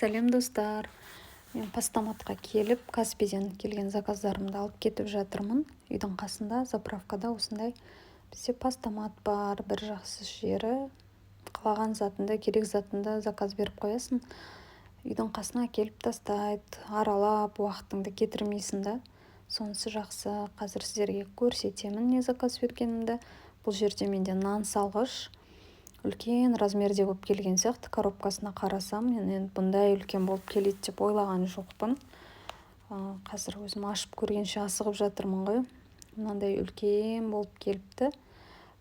Сәлем, достар! Мен постаматқа келіп, Каспиден келген заказдарымды алып кетіп жатырмын. Үйдің қасында, заправкада осындай бізде постамат бар. Бір жақсы жері, қалаған затыңды, керек затыңды заказ беріп қоясың, үйдің қасына әкеліп тастайды. Аралап уақытыңды кетірмейсің да, сонысы жақсы. Қазір сіздерге көрсетемін не заказ бергенімді. Бұл жерде менде нан салғыш, үлкен размерде болып келген сияқты. Коробкасына қарасам, мен енді бұндай үлкен болып келеді деп ойлаған жоқпын. Қазір өзім ашып көргенше асығып жатырмын ғой. Мынандай үлкен болып келіпті.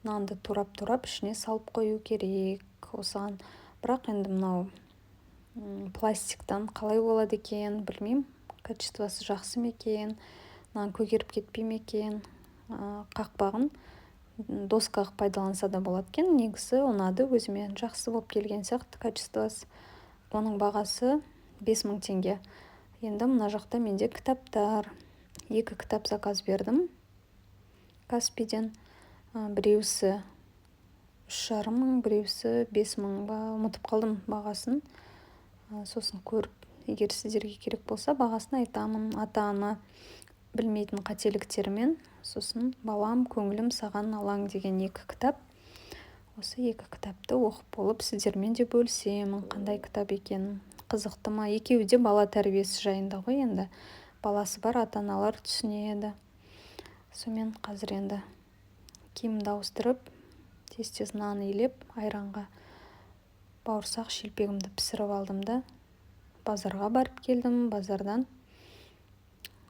Нанды турап-турап ішіне салып қою керек осыған. Бірақ енді мынау пластиктан қалай болады екен, білмеймін. Качествосы жақсы ма екен, нан көгеріп кетпей ме екен? Қақпағын доска қылып пайдаланса да болады екен. Негізі ұнады өзіме, жақсы болып келген сияқты качествосы. Оның бағасы 5000 теңге. Енді мына жақта менде кітаптар. Екі кітап заказ бердім Каспиден. Біреусі 3,5 мың, біреусі 5000 ба, ұмытып қалдым бағасын. Сосын көріп, егер сіздерге керек болса, бағасын айтамын. «Ата ана білмейтін қателіктермен», сосын «Балам, көңілім саған алаң» деген екі кітап. Осы екі кітапты оқып болып, сіздермен де бөлісемін, қандай кітап екенін, қызықты ма. Екеуі де бала тәрбиесі жайында ғой. Енді баласы бар ата аналар түсінеді. Сонымен, қазір енді киімімді ауыстырып, тез тез нан илеп, айранға бауырсақ, шелпегімді пісіріп алдым да, базарға барып келдім. Базардан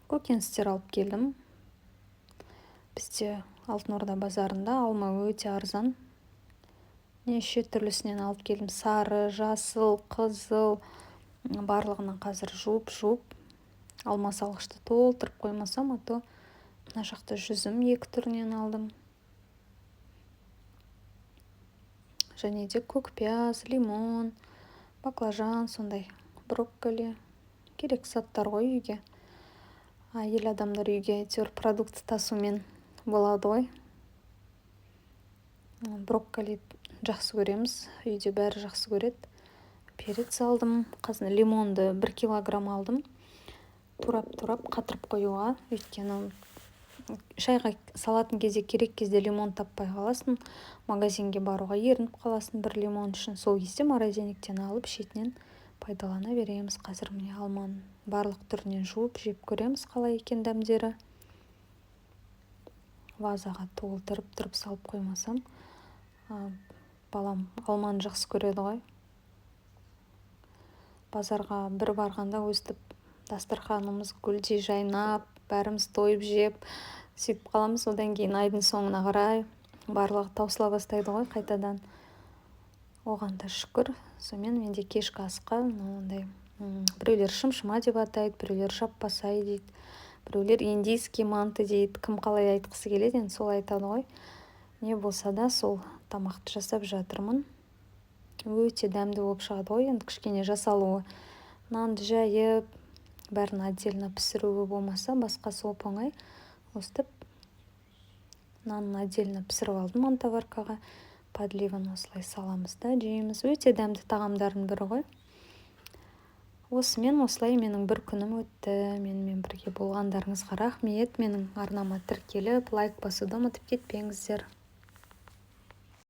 көкөністер алып келдім. Бізде Алтын Орда базарында алма өте арзан. Неше түрлісінен алып келдім: сары, жасыл, қызыл, барлығынан. Қазір жуып жуып алма салғышты толтырып қоймасам, а то. Мына жақта жүзім, екі түрінен алдым. Және де көк пияз, лимон, баклажан, сондай брокколи, керек заттар ғой үйге. Әйел адамдар үйге әйтеуір продукт тасумен болады ғой. Брокколи жақсы көреміз, үйде бәрі жақсы көреді. Перец алдым. Қазір лимонды 1 килограмм алдым, турап турап қатырып қоюға, өйткені шайға салатын кезде, керек кезде лимон таппай қаласың, магазинге баруға ерініп қаласың бір лимон үшін. Сол кезде морозильниктен алып, шетінен пайдалана береміз. Қазір, міне, алманың барлық түрінен жуып, жеп көреміз, қалай екен дәмдері. Вазаға толтырып тұрып салып қоймасам, балам алманы жақсы көреді ғой. Базарға бір барғанда өстіп дастарханымыз гүлдей жайнап, бәріміз тойып жеп, сөйтіп қаламыз. Одан кейін айдың соңына қарай барлығы таусыла бастайды ғой қайтадан. Оған да шүкір. Сонымен, менде кешкі асқа мынандай, біреулер шымшыма деп атайды, біреулер жаппасай дейді, біреулер индийский манты дейді. Кім қалай айтқысы келеді, енді солай айтады ғой. Не болса да, сол тамақты жасап жатырмын. Өте дәмді болып шығады ғой. Енді кішкене жасалуы, нанды жайып, бәрін отдельно пісіруі болмаса, басқасы оп оңай. Өстіп нанын отдельно пісіріп алдым мантоваркаға. Подливын осылай саламыз да, жейміз. Өте дәмді тағамдардың бірі ғой. Осымен, осылай менің бір күнім өтті. Менімен бірге болғандарыңызға рахмет. Менің арнама тіркеліп, лайк басуды ұмытып кетпеңіздер.